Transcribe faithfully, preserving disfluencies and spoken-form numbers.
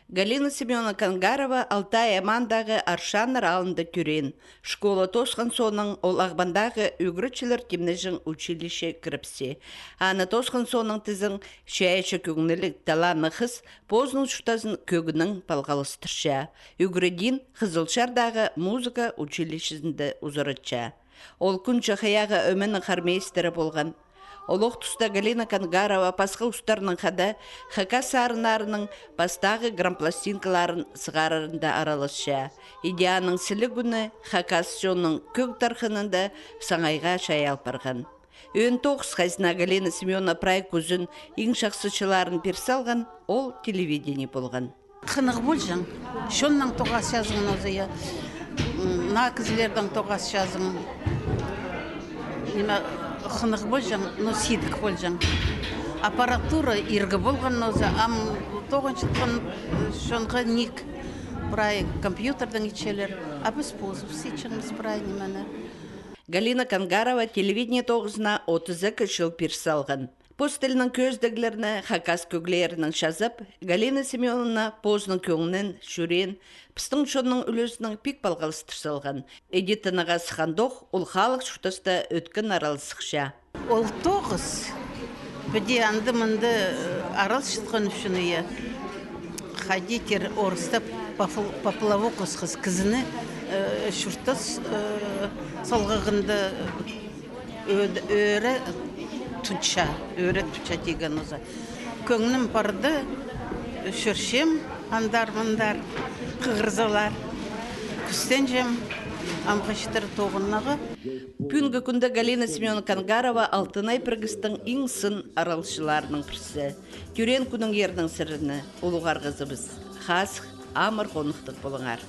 Галина Семёновна Кангарова Алтай аймаандағы Аршаннар аалында тӧреен. Школа тоосхан соонаң ол Ағбандағы ӱгретчілер тимнеҷең училище кіріпче. Аны тоосхан соонаң тізең, чайаачы кӧңніліг, талантнығ хыс позының чуртазын кӧгнең палғалыстырча. Ӱгредиин Хызылчардағы музыка училищезінде узаратча. Ол кӱнҷі хыйағы ӧменің хормейстері полған. Олох туста Галина Кангарова пасха устарнаң хада хакас сарыннарының пастағы грампластинкаларын сығарарында араласча. Иди аның сіліг ӱні хакас чонның кӧг тархынында саңайға чайаал парған. Ӧӧн тоғыс хазна Галина Семёновна прай кӱзін иң чахсы чылларын пир салған, ол телевидение полған. Хынығ полҷаң. Чоннаң тоғасчазың нооза, я. М, наа кізілердең тоғасчазың. Ниме, хынығ полҷаң, но сидік полҷаң. Аппаратура иргі полған нооза, ам тоғынчатхан чонға ниик прай компьютердең итчелер. А піс позыбыс итчеңміс прай нимені. Галина Кангарова телевидение тоғызына отыс ікі чыл пир салған. Пос тілнің кӧзідіглеріне хакас кӧглерінең чазап, Галина Семёновна позының кӧңнін, чӱреен, пістің чонның ӱлӱзінең пик палғалыстыр салған. Иди тынағ сыххандох, ол халых чуртаста ӧткін араласча. Ол тоғыс піди анда-мында, э, араласчатхан ӱчӱн, я, хайди тир орыстап, поплавок осхас кізіні, э, чуртас, э, салғағында ӧӧре тутча, ӧӧре тутча тиген нооза. Кӧңнім парды, чӧрчем андар-мындар, хығырзалар, кӱстенчем, амғы читіре тоғынарға. Пӱӱнгі кӱнде Галина Семёновна Кангарова «Алтынай» пірігістің иң сын араласчыларының пірсі. Тӧреен кӱніңернең сірерні, улуғ арғызыбыс. Хазых, амыр хонухтығ полыңар.